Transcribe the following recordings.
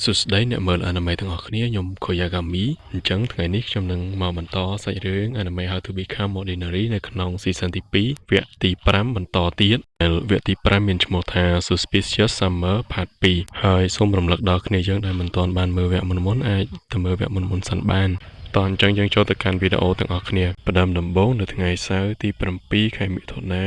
សួស្តីអ្នកមើល anime ទាំងអស់គ្នាខ្ញុំ Koyagami អញ្ចឹងថ្ងៃនេះខ្ញុំនឹងមកបន្តសាច់រឿង Anime How to Become Ordinary នៅក្នុង Season ទី2វគ្គទី5បន្តទៀតដែលវគ្គទី5មានឈ្មោះថា Suspicious Summer Part 2ហើយសូមរំលឹកដល់គ្នាយើងដែលមិនទាន់បានមើលវគ្គមុនៗអាចទៅមើលវគ្គមុនៗសិនបានតោះអញ្ចឹងយើងចូលទៅកាន់វីដេអូទាំងអស់គ្នាផ្ដើមដំបូងនៅថ្ងៃសៅរ៍ទី7ខែមិថុនា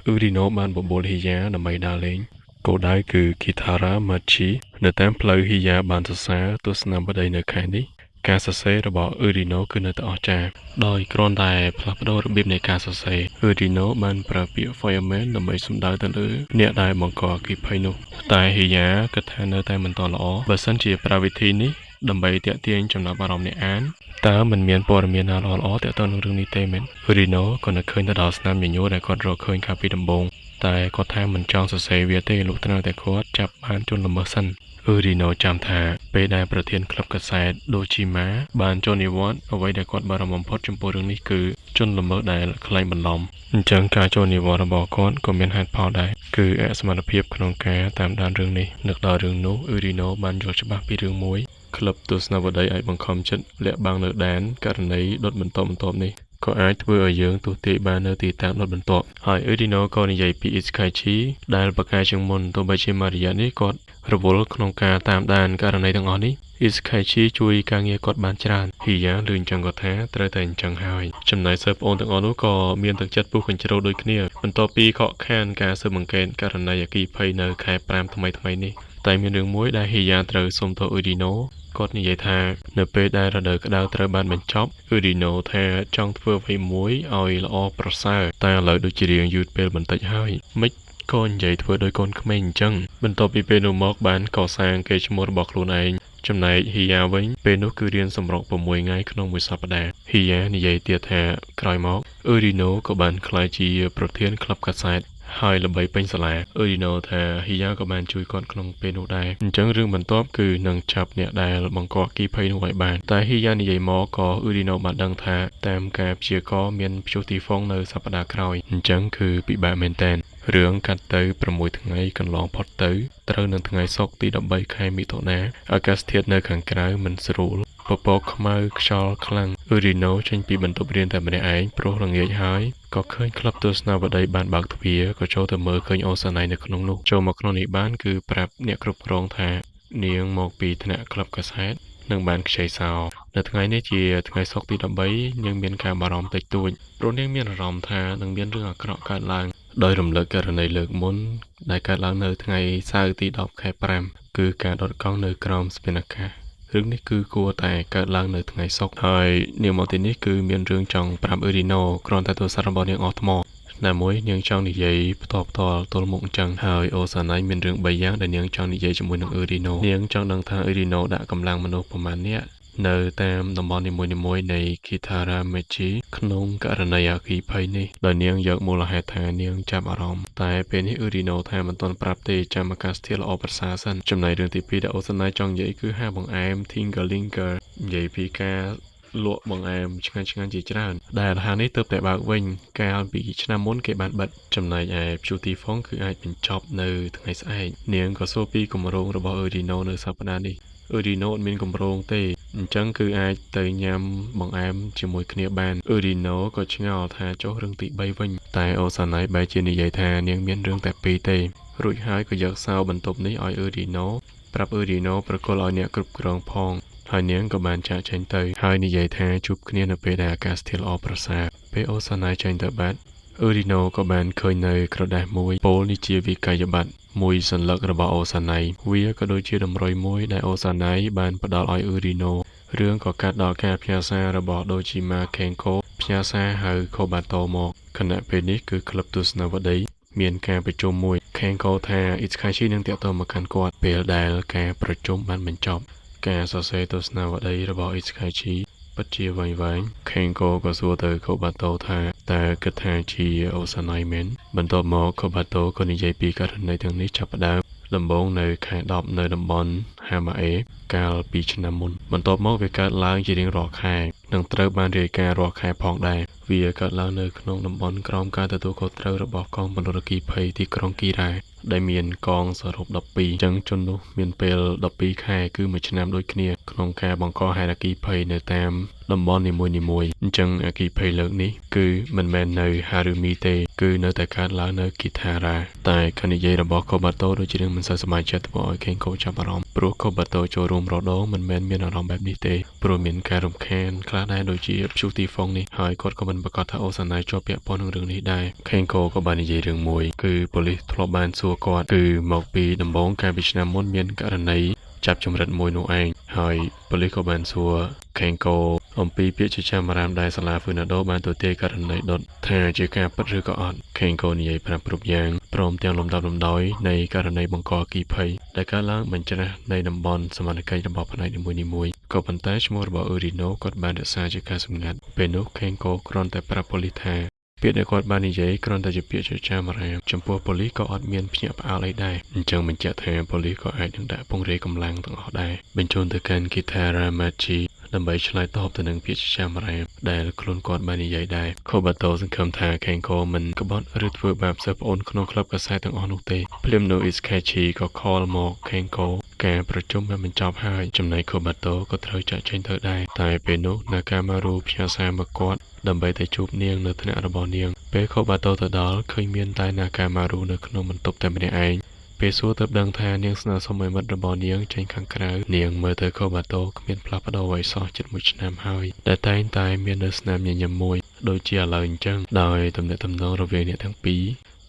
អ៊ូរីណូបានបបួលហ៊ីយ៉ាដើម្បីដើរលេង គោលដៅគឺ Kitara Machi នៅតាមផ្លូវហ៊ីយ៉ាបានសរសើរទស្សនាវដ្តីនៅខែនេះការសរសេររបស់អ៊ឺរីណូគឺនៅតែអស្ចារ្យដោយគ្រាន់តែផ្លាស់ប្ដូររបៀបនៃការសរសេរអ៊ឺរីណូបានប្រើពាក្យ fireman ដើម្បីសំដៅទៅលើអ្នកដែលបង្កអគ្គិភ័យនោះតែហ៊ីយ៉ាគិតថានៅតែមិនទាន់ល្អបើសិនជាប្រើវិធីនេះដើម្បីទាក់ទាញចំណាប់អារម្មណ៍អ្នកអានតើមិនមានព័ត៌មានណាល្អៗទាក់ទងនឹងរឿងនេះទេមែនរីណូក៏នឹកឃើញទៅដល់ស្នាមញញួរដែលគាត់រកឃើញកាលពីដំបូងតែគាត់ថាមិនចង់សរសេរវាទេលុះត្រាតែគាត់ចាប់បានជនល្មើសសិនអឺរីណូចាំថាពេលដែលប្រធានក្លឹបកាសែតដូជីម៉ាបានចូលនិវត្តន៍អ្វីដែលគាត់បារម្ភបំផុតចំពោះរឿងនេះគឺជនល្មើសដែលក្លែងបន្លំអញ្ចឹងការចូលនិវត្តន៍របស់គាត់ក៏មានហេតុផលដែរគឺអសមត្ថភាពក្នុងការតាមដានរឿងនេះនឹកដល់រឿងនោះអឺរីណូបានយល់ច្បាស់ពីរឿងមួយក្លឹបទស្សនវដ្តីអាចបង្ខំចិត្តលាក់បាំងនៅដែនករណីដុតបន្តបន្ទាប់នេះក៏អាចធ្វើឲ្យយើងទស្សន៍ទាយបាននៅទីតាំងដុតបន្ទាប់ហើយអ៊ឺរីណូក៏និយាយពី Itsukaichi ដែលប្រកែជាងមុនទោះបីជាមួយរយៈនេះគាត់រវល់ក្នុងការតាមដានករណីទាំងអស់នេះ Itsukaichi ជួយការងារគាត់បានច្រើនហ៊ីយ៉ាឮអញ្ចឹងគាត់ថាត្រូវតែអញ្ចឹងហើយចំណែកសិស្សប្អូនទាំងអស់នោះក៏មានទឹកចិត្តពុះកញ្ជ្រោលដូចគ្នាបន្ទាប់ពីខកខានការស៊ើបអង្កេតករណីអគ្គិភ័យនៅខែ5ថ្មីៗនេះតែមានរឿងមួយដែលហ៊ីយ៉ាត្រូវសុំទោសអ៊ឺរីណូគាត់និយាយថានៅពេលដែលរដូវក្តៅត្រូវបានបញ្ចប់អ៊ឺរីណូថាចង់ធ្វើអ្វីមួយឲ្យល្អប្រសើរតែឥឡូវដូចជារៀងយឺតពេលបន្តិចហើយម៉េចក៏និយាយធ្វើដោយកូនក្មេងអញ្ចឹងបន្ទាប់ពីពេលនោះមកបានកសាងកេរ្តិ៍ឈ្មោះរបស់ខ្លួនឯងចំណែកហ៊ីយ៉ាវិញពេលនោះគឺរៀនសម្រុក6ថ្ងៃក្នុងមួយសប្តាហ៍ហ៊ីយ៉ានិយាយទៀតថាក្រោយមកអ៊ឺរីណូក៏បានក្លាយជាប្រធានក្លឹបកាសែតហើយល្បីពេញសាលាអ៊ឺរីណូថាហ៊ីយ៉ាក៏បានជួយគាត់ក្នុងពេលនោះដែរអញ្ចឹងរឿងបន្ទាប់គឺនឹងចាប់អ្នកដែលបង្កអគ្គីភ័យនោះឲ្យបានតែហ៊ីយ៉ានិយាយមកក៏អ៊ឺរីណូបានដឹងថាតាមការព្យាករណ៍មានព្យុះទីហ្វុងនៅសប្តាហ៍ក្រោយអញ្ចឹងគឺពិបាកមែនទែនរឿងកាត់ទៅ6ថ្ងៃកន្លងផុតទៅត្រូវនឹងថ្ងៃសុក្រទី13ខែមិថុនាអាកាសធាតុនៅខាងក្រៅមិនស្រួលពពកខ្មៅខ្យល់ខ្លាំងអ៊ឺរីណូចេញពីបន្ទប់រៀនតែម្នាក់ឯងព្រោះល្ងាចហើយក៏ឃើញក្លឹបទស្សនាវដ្តីបានបើកទ្វារក៏ចូលទៅមើលឃើញអូសាណៃនៅក្នុងនោះចូលមកក្នុងនេះបានគឺប្រាប់អ្នកគ្រប់គ្រងថានាងមកពីថ្នាក់ក្លឹបកាសែតនិងបានខ្ចីសោនៅថ្ងៃនេះជាថ្ងៃសុក្រទី13នាងមានការបារម្ភតិចតួចព្រោះនាងមានអារម្មណ៍ថានឹងមានរឿងអាក្រក់កើតឡើងដោយរំលឹកករណីលើកមុនដែលកើតឡើងនៅថ្ងៃសៅរ៍ទី10ខែ5គឺការដុតកង់នៅក្រោមស្ពានអាកាសរឿងនេះគឺគួរតែកើតឡើងនៅថ្ងៃសុក្រហើយនាងមកទីនេះគឺមានរឿងចង់ប្រាប់អ៊ឺរីណូគ្រាន់តែទូរស័ព្ទរបស់នាងអស់ថ្មណាមួយនាងចង់និយាយផ្ទាល់ផ្ទាល់ទល់មុខអញ្ចឹងហើយអូសាណៃមានរឿង3យ៉ាងដែលនាងចង់និយាយជាមួយនឹងអ៊ឺរីណូនាងចង់ដឹងថាអ៊ឺរីណូដាក់កម្លាំងមនុស្សប្រមាណនាក់នៅតាមតំបន់នីមួយៗនៃ Kitara Mechi ក្នុងករណីអគ្គិភ័យនេះដោយនាងយកមូលហេតុថានាងចាប់អារម្មណ៍តែពេលនេះអ៊ឺរីណូថាមិនទាន់ប្រាប់ទេចាំអាកាសធាតុល្អប្រសើរសិនចំណែករឿងទី2ដែលអូសាណៃចង់និយាយគឺហាបង្អែម Tingalinga និយាយពីការលក់បង្អែមឆ្ងាញ់ឆ្ងាញ់ជាច្រើនដែលហាងនេះទើបតែបើកវិញកាលពីឆ្នាំមុនគេបានបិទចំណែកឯព្យុះទីហ្វុងគឺអាចបញ្ចប់នៅថ្ងៃស្អែកនាងក៏សួរពីគម្រោងរបស់អ៊ឺរីណូនៅសប្តាហ៍នេះអ៊ឺរីណូអត់មានគម្រោងទេអញ្ចឹងគឺអាចទៅញ៉ាំបង្អែមជាមួយគ្នាបានអ៊ឺរីណូក៏ឆ្ងល់ថាចុះរឿងទី3វិញតែអូសាណៃបែរជានិយាយថានាងមានរឿងតែពីរទេរួចហើយក៏យកសោបន្ទប់នេះឲ្យអ៊ឺរីណូប្រាប់អ៊ឺរីណូប្រគល់ឲ្យអ្នកគ្រប់គ្រងផងហើយនាងក៏បានចាកចេញទៅហើយនិយាយថាជួបគ្នានៅពេលដែលអាកាសធាតុល្អប្រសើរពេលអូសាណៃចេញទៅបាត់អ៊ឺរីណូក៏បានឃើញនៅក្រដាសមួយពោលនេះជាវិក័យប័ត្រមួយសន្លឹករបស់អូសាណៃវាក៏ដូចជាតម្រុយមួយដែលអូសាណៃបានផ្ដល់ឲ្យអ៊ឺរីណូរឿងក៏កាត់ដល់ការផ្ញើសាររបស់ដូជីម៉ាខេងកូផ្ញើសារហៅខូបាតូមកខណៈពេលនេះគឺក្លឹបទស្សនវដ្តីមានការប្រជុំមួយខេងកូថាអ៊ីតខាឈីនឹងតាក់ទងមកកាន់គាត់ពេលដែលការប្រជុំបានបញ្ចប់ការសរសេរទស្សនវដ្តីរបស់អ៊ីតខាឈីពិតជាវែងវែងខេងកូក៏សួរទៅខូបាតូថាតើគិតថាជាអូសាណៃមែនបន្ទាប់មកខូបាតូក៏និយាយពីករណីទាំងនេះចាប់ផ្ដើមដំបូងនៅខែ10នៅតំបន់ហាម៉ាអេកាលពីឆ្នាំមុនបន្ទាប់មកវាកើតឡើងជារៀងរាល់ខែនិងត្រូវបានរាយការណ៍រាល់ខែផងដែរ វាកើតឡើងនៅក្នុងតំបន់ក្រោមការទទួលខុសត្រូវរបស់កងពលរដ្ឋអគ្គីភ័យទីក្រុងគីរ៉ាដែលមានកងសរុប12អញ្ចឹងជននោះមានពេល12ខែគឺមួយឆ្នាំដូចគ្នាក្នុងការបង្កហេតុអគ្គីភ័យនៅតាមតំបន់នីមួយៗអញ្ចឹងអគ្គីភ័យលើកនេះគឺមិនមែននៅហារូមីទេគឺនៅតែកើតឡើងនៅគីថារ៉ាតែការនិយាយរបស់កូបាតូដូចជារឿងមិនសូវសប្បាយចិត្តធ្វើឲ្យកេងកូចាប់អារម្មណ៍ព្រោះកូបាតូចូលរួមរដងមិនមែនមានអារម្មណ៍បែបនេះទេព្រោះមានការរំខានខ្លះដែរដូចជាព្យុះទីហ្វុងនេះហើយគាត់ក៏មិនប្រកាសថាអូសាណៃជាប់ពាក់ព័ន្ធនឹងរឿងនេះដែរខេងកូក៏បាននិយាយរឿងមួយគឺប៉ូលីសធ្លាប់បានសួរគាត់គឺមកពីដំបូងកាលពីឆ្នាំមុនមានករណីចាប់ជំរិតមួយនោះឯងហើយប៉ូលីសក៏បានសួរខេងកូអំពីពាក្យជាចាំរាមដែលសាលាហ្វឺណាដូបានទទួលករណីដុតថាជាការពិតឬក៏អត់ខេងកូនិយាយប្រាប់គ្រប់យ៉ាងព្រមទាំងលំដាប់លំដោយនៃករណីបង្កអគ្គីភ័យដែលកើតឡើងបញ្ច្រាស់នៃតំបន់សមត្ថកិច្ចរបស់ផ្នែកនីមួយៗក៏ប៉ុន្តែឈ្មោះរបស់អ៊ឺរីណូគាត់បានរក្សាជាការសម្ងាត់ពេលនោះខេងកូគ្រាន់តែប្រាប់ប៉ូលីសថាពាក្យដែលគាត់បាននិយាយគ្រាន់តែជាពាក្យចចាមអារាមចំពោះប៉ូលីសក៏អត់មានភ្ញាក់ផ្អើលអីដែរអញ្ចឹងបញ្ជាក់ថាប៉ូលីសក៏អាចនឹងដាក់ពង្រាយកម្លាំងទាំងអស់ដែរបញ្ជូនទៅកាន់ Kitara Machi ដើម្បីឆ្លើយតបទៅនឹងពាក្យចចាមអារាមដែលខ្លួនគាត់បាននិយាយដែរខូបាតូសង្ឃឹមថាខេងកូមិនក្បត់ឬធ្វើបាបសិស្សប្អូនក្នុងក្លឹបកាសែតទាំងអស់នោះទេភ្លាមនោះអ៊ីស្ខេឈីក៏ call មកខេងកូការប្រជុំបានបញ្ចប់ហើយចំណែកខូបាតូក៏ត្រូវចាក់ចេញទៅដែរតែពេលនោះនាកាម៉ារូផ្ញើសារមកគាត់ដើម្បីទៅជួបនាងនៅថ្នាក់របស់នាងពេលខូបាតូទៅដល់ឃើញមានតែនាកាម៉ារូនៅក្នុងបន្ទប់តែម្នាក់ឯងពេលសួរទៅដឹងថានាងស្នើសុំឲ្យមិត្តរបស់នាងចេញខាងក្រៅនាងមើលទៅខូបាតូគ្មានផ្លាស់ប្ដូរអ្វីសោះជិតមួយឆ្នាំហើយដែលតែងតែមាននៅស្នាមញញឹមមួយដូចជាឥឡូវអញ្ចឹងដោយទំនាក់ទំនងរវាងអ្នកទាំងពីរ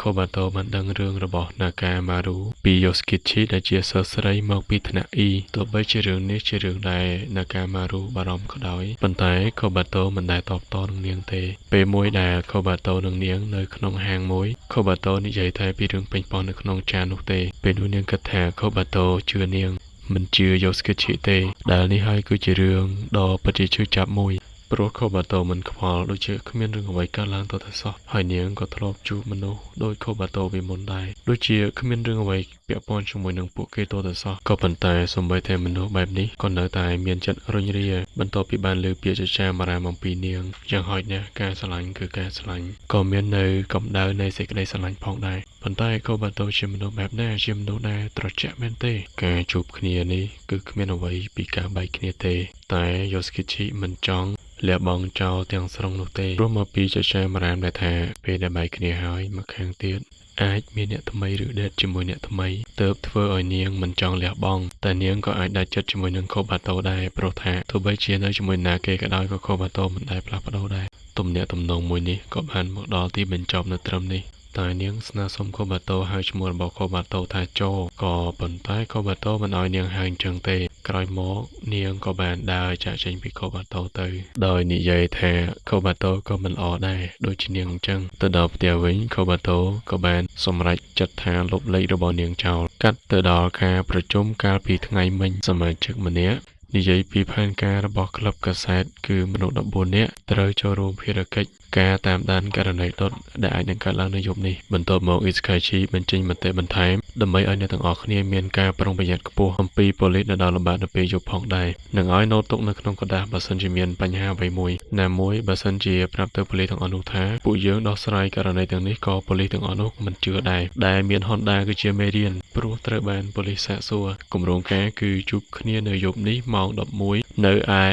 ខូបាតូបានដឹងរឿងរបស់នាកាម៉ារូពីយ៉ូស្គីឈីដែលជាសិស្សស្រីមកពីថ្នាក់ E ទោះបីជារឿងនេះជារឿងដែលនាកាម៉ារូបារម្ភក៏ដោយប៉ុន្តែខូបាតូមិនដែលតបតនឹងនាងទេពេលមួយដែលខូបាតូនិងនាងនៅក្នុងហាងមួយខូបាតូនិយាយតែពីរឿងពេញប៉ោះនៅក្នុងចាននោះទេពេលនោះនាងគិតថាខូបាតូជឿនាងមិនជឿយ៉ូស្គីឈីទេដែលនេះហើយគឺជារឿងដ៏ពិតជាឈឺចាប់មួយព្រោះខូបាតូមិនខ្វល់ដូចជាគ្មានរឿងអ្វីកើតឡើងទៅតែសោះហើយនាងក៏ធ្លាប់ជួបមនុស្សដូចខូបាតូពីមុនដែរដូចជាគ្មានរឿងអ្វីពាក់ព័ន្ធជាមួយនឹងពួកគេទៅតែសោះក៏ប៉ុន្តែសូម្បីតែមនុស្សបែបនេះក៏នៅតែមានចិត្តរុញរាបន្ទាប់ពីបានលើពាក្យចចាមអារាមអំពីនាងយ៉ាងហោចណាស់ការស្រឡាញ់គឺការស្រឡាញ់ក៏មាននៅកម្ដៅនៃសេចក្តីស្រឡាញ់ផងដែរប៉ុន្តែខូបាតូជាមនុស្សបែបណាជាមនុស្សដែលត្រជាក់មែនទេការជួបគ្នានេះគឺគ្មានអ្វីពីការបែកគ្នាទេតែយ៉ូស្គីឈីមិនចង់លះបង់ចោលទាំងស្រុងនោះទេព្រោះមកពីចចាមអារាមដែលថាពេលដែលបែកគ្នាហើយមកខាងទៀតអាចមានអ្នកថ្មីឬ date ជាមួយអ្នកថ្មីទើបធ្វើឲ្យនាងមិនចង់លះបង់តែនាងក៏អាចដាច់ចិត្តជាមួយនឹងខូបាតូដែរព្រោះថាទោះបីជានៅជាមួយណាគេក៏ដោយក៏ខូបាតូមិនដែលផ្លាស់ប្ដូរដែរទំនាក់ទំនងមួយនេះក៏បានមកដល់ទីបញ្ចប់នៅត្រឹមនេះតែនាងស្នើសុំខូបាតូហៅឈ្មោះរបស់ខូបាតូថាចោក៏ប៉ុន្តែខូបាតូមិនឲ្យនាងហៅអញ្ចឹងទេក្រោយមកនាងក៏បានដើរចាកចេញពីខូបាតូទៅដោយនិយាយថាខូបាតូក៏មិនល្អដែរដូចជានាងអញ្ចឹងទៅដល់ផ្ទះវិញខូបាតូក៏បានសម្រេចចិត្តថាលុបលេខរបស់នាងចោលកាត់ទៅដល់ការប្រជុំកាលពីថ្ងៃមិញសមាជិកម្នាក់និយាយពីផែនការរបស់ក្លឹបកាសែតគឺមនុស្ស14នាក់ត្រូវចូលរួមភារកិច្ចការតាមដានករណីដុតដែលអាចនឹងកើតឡើងនៅយប់នេះបន្ទាប់មកអ៊ីស្កាយឈីបញ្ចេញមតិបន្ថែមដើម្បីឲ្យអ្នកទាំងអស់គ្នាមានការប្រុងប្រយ័ត្នខ្ពស់អំពីប៉ូលីសដែលដល់ល្បាតនៅពេលយប់ផងដែរនិងឲ្យណូតទុកនៅក្នុងក្រដាសបើសិនជាមានបញ្ហាអ្វីមួយណាមួយបើសិនជាប្រាប់ទៅប៉ូលីសទាំងអស់នោះថាពួកយើងដោះស្រាយករណីទាំងនេះក៏ប៉ូលីសទាំងអស់នោះមិនជឿដែរដែលមាន Honda គឺជាមេរៀនព្រោះត្រូវបានប៉ូលីសសាកសួរគម្រោងការគឺជួបគ្នានៅយប់នេះម៉ោង11នៅឯ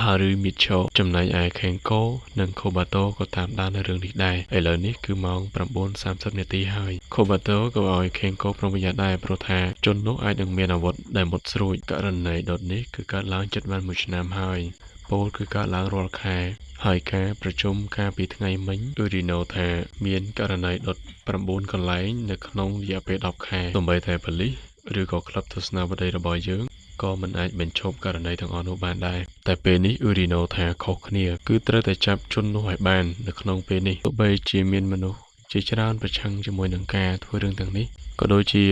Harumicho ចំណែកឯ Kenko និង Kobato ក៏តាមដាននៅរឿងនេះដែរឥឡូវនេះគឺម៉ោង9:30នាទីហើយ Kobato ក៏ឲ្យ Kenko ប្រុងប្រយ័ត្នដែរព្រោះថាជននោះអាចនឹងមានអាវុធដែលមុតស្រួចករណីដុតនេះគឺកើតឡើងជិតបានមួយឆ្នាំហើយពោលគឺកើតឡើងរាល់ខែហើយការប្រជុំកាលពីថ្ងៃមិញអ៊ូរីណូថាមានករណីដុត9កន្លែងនៅក្នុងរយៈពេល10ខែសូម្បីតែប៉ូលីសឬក៏ក្លឹបទស្សនាវដ្តីរបស់យើងក៏មិនអាចបញ្ឈប់ករណីទាំងអស់នោះបានដែរតែពេលនេះអ៊ូរីណូថាខុសគ្នាគឺត្រូវតែចាប់ជននោះឲ្យបាននៅក្នុងពេលនេះទោះបីជាមានមនុស្សជាច្រើនប្រឆាំងជាមួយនឹងការធ្វើរឿងទាំងនេះក៏ដូចជា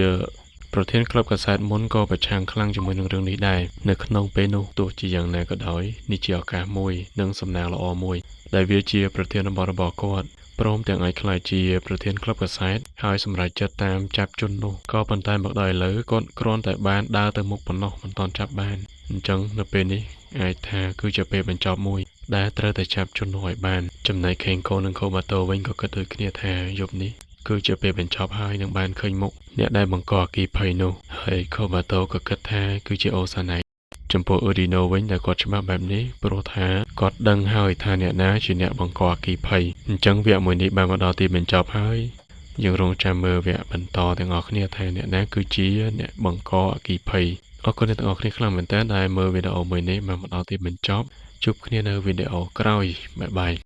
ប្រធានក្លឹបកាសែតមុនក៏ប្រឆាំងខ្លាំងជាមួយនឹងរឿងនេះដែរនៅក្នុងពេលនោះទោះជាយ៉ាងណាក៏ដោយនេះជាឱកាសមួយនិងសំណាងល្អមួយដែលវាជាប្រធានបទរបស់គាត់ព្រមទាំងអាចក្លាយជាប្រធានក្លឹបកាសែតហើយសម្រេចចិត្តតាមចាប់ជននោះក៏ប៉ុន្តែមកដល់ឥឡូវគាត់គ្រាន់តែបានដើរទៅមុខប៉ុណ្ណោះមិនទាន់ចាប់បានអញ្ចឹងនៅពេលនេះអាចថាគឺជាពេលបញ្ចប់មួយ ដែលត្រូវតែចាប់ជននោះឲ្យបានចំណែក Kenko និង Kobato វិញក៏គិតដូចគ្នាថាយប់នេះគឺជាពេលបញ្ចប់ហើយនឹងបានឃើញមុខអ្នកដែលបង្កអគ្គីភ័យនោះហើយ Kobato ក៏គិតថាគឺជាអូសាណៃចំពោះ Urino វិញដែលគាត់ច្បាស់បែបនេះព្រោះថាគាត់ដឹងហើយថាអ្នកណាជាអ្នកបង្កអគ្គីភ័យអញ្ចឹងវគ្គមួយនេះបានមកដល់ទីបញ្ចប់ហើយយើងរងចាំមើលវគ្គបន្តទាំងអស់គ្នាថាអ្នកណាគឺជាអ្នកបង្កអគ្គីភ័យអរគុណអ្នកទាំងអស់គ្នាខ្លាំងមែនទែនដែលមើលវីដេអូមួយនេះបានមកដល់ទីបញ្ចប់ជួបគ្នានៅវីដេអូក្រោយ bye bye.